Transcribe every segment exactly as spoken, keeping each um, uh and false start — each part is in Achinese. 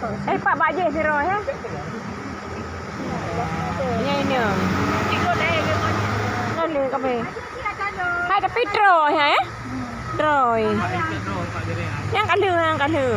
Eh, pak bajeh siro, ya? Ini, ini. Ngalih kami. Hai, tapi droe, ya, eh? Droe. Yang kalu, yang kalu.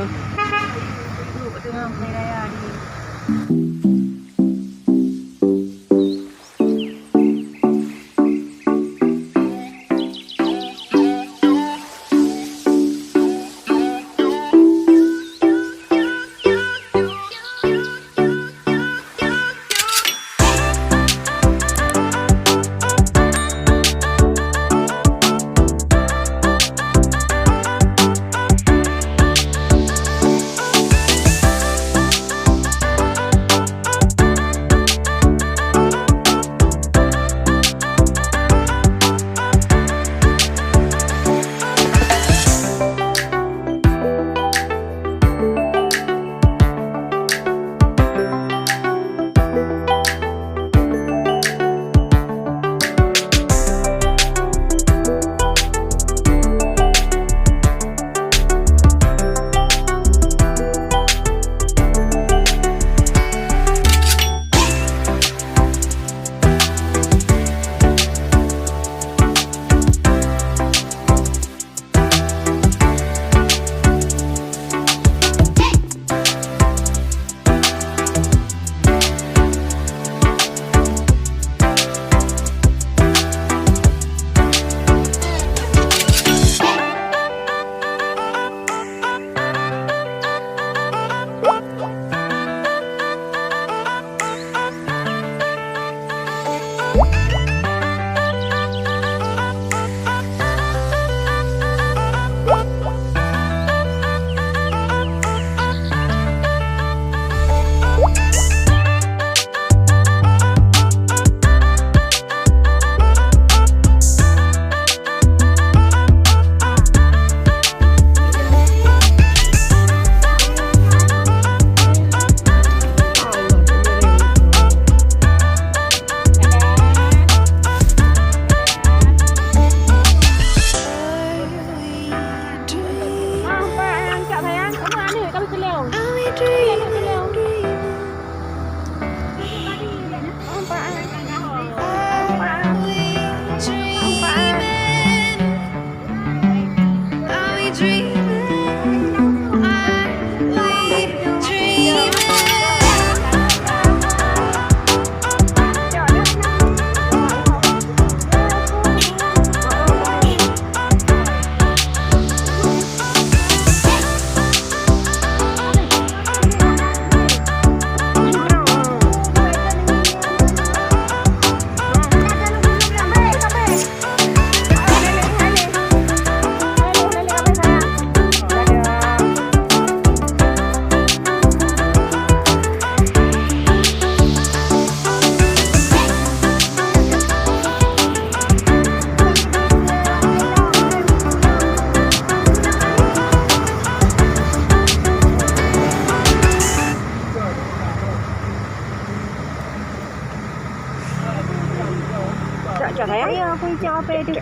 Cok, cok, sayang. Ayo, aku cok apa itu?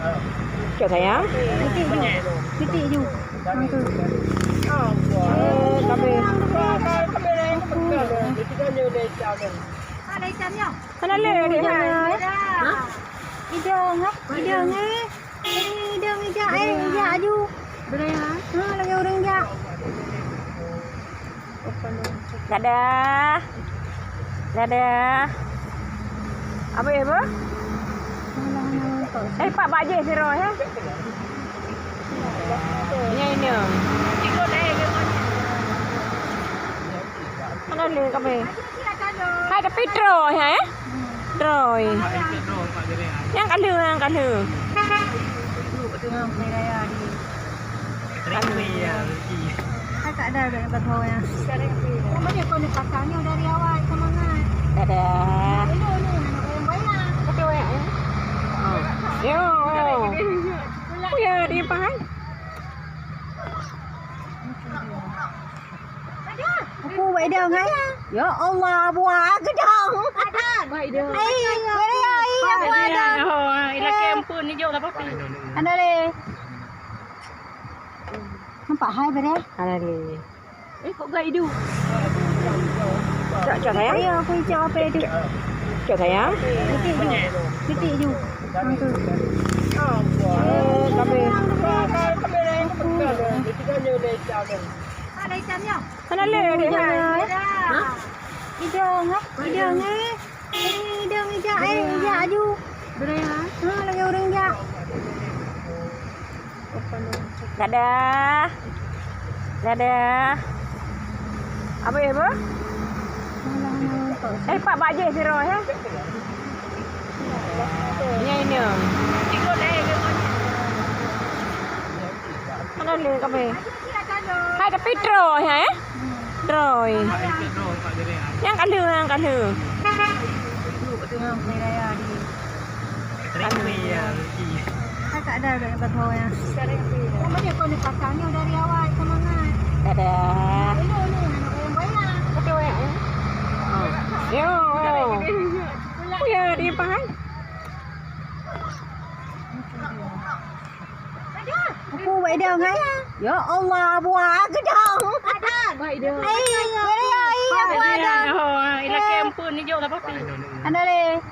Cok, sayang. Titik ju. Titik ju. Angka. Eh, tapi. Ada ikan ya? Mana le, dek, hai? Hah? Idong, eh? Idong, eh? Idong, ijak, eh, ijak aju. Boleh, ha? Ha, lagi orang jak. Dadah. Dadah. Apa ya, Bu? Eh, pak bajeh siro, ya? Ini, ini. Mana le kami? Hai, tapi droe, ya, eh? Droe. Yang kalu, yang kalu. Kan tak ada dah dapat hawa yang. Nama dia kau ni pasangnya dari awal semangat. Dadah. Ini, ini, nak bayang-bayang. Tapi wayak, ya? Oh. Yo. Oh ya, dia pahal. Aku baik dah, kan? Ya Allah, buah gedang. Baik dah. Ai, ai, ai, buah dah. Oh, ilakèe ampôn ni jok lah, papi. Ada le. Nampak hai bere? Ada le. Eh, kok gak idu? Cok, cok sayang. Ayo, aku cok apa itu? Cok sayang. Titik ju. Titik ju. Angka. Eh, kabeh. Ada hitamnya. Mana le dia? Ha? Hidung, eh? Hidung, eh? Ini hidung ijak, eh, ijak aju. Bener ya? Ha, lagi orang ijak. Dadah. Dadah. Apa ya, Bu? Eh, Pak Bajih Siro, ya? Ini, ini. Mana le kami? Hai, tapi droe, ya, eh? Droe. Nyang ka lheueh, nyang ka lheueh. Ka lheueh. Saya tak ada dah dapat tahu ya. Sama dia kau ni pasangnya dari awal semangat. Dadah. Ini, ini, anak goyang-goyang. Betul ya? Oh. Yo. Oh ya, dia paham. Aku baik dah, kan? Ya Allah, buah gedang. Baik dah. Ai, ai, ai, buah gedang. Oh, ilakée ampun ni jok lah, Papi. Ada le.